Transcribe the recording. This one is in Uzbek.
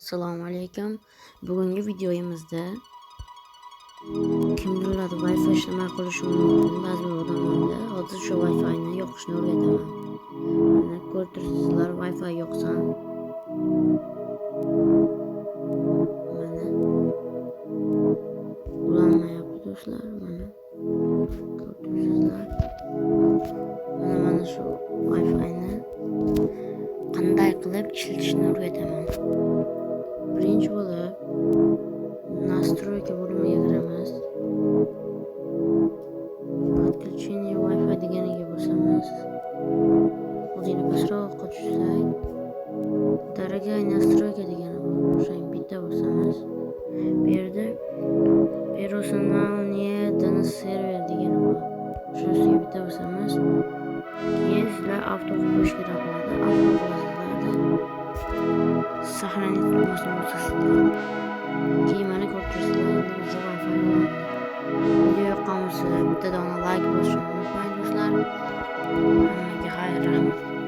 Assalomu alaykum. Bugungi videoyimizda kimdirlarda Wi-Fi ishlamay qolishi mumkin ba'zi bir odamlarda. Hozir shu Wi-Fi'ni yoqishni o'rgataman. Mana, ko'rib turibsizlar, Wi-Fi yoqsam, mana, ulanmayapti, do'stlar, mana, ko'rib turibsizlar. Mana shu Wi-Fi'ni qanday qilib ishlatishni o'rgataman. Birinchi bo'lib настройка bo'limiga kiramiz. Подключение Wi-Fi deganiga bosamiz. Ozgina pastroqqa tushsak, другие настройка degani bor. O'shanga bitta bosamiz. Bu yerda персональный DNS сервер degani bor. Shuni ustiga bitta bosamiz. Keyin sizlar авто qilib qo'yish kerak bo'ladi. Авто qilasizlarda, сохранить tugmasini bosasizlar. Keyin, mana, ko'rib turibsizlar, endi bizda Wi-Fi bo'ladi. Video yoqqan bo'lsa, bitta dona like bosishni unutmang.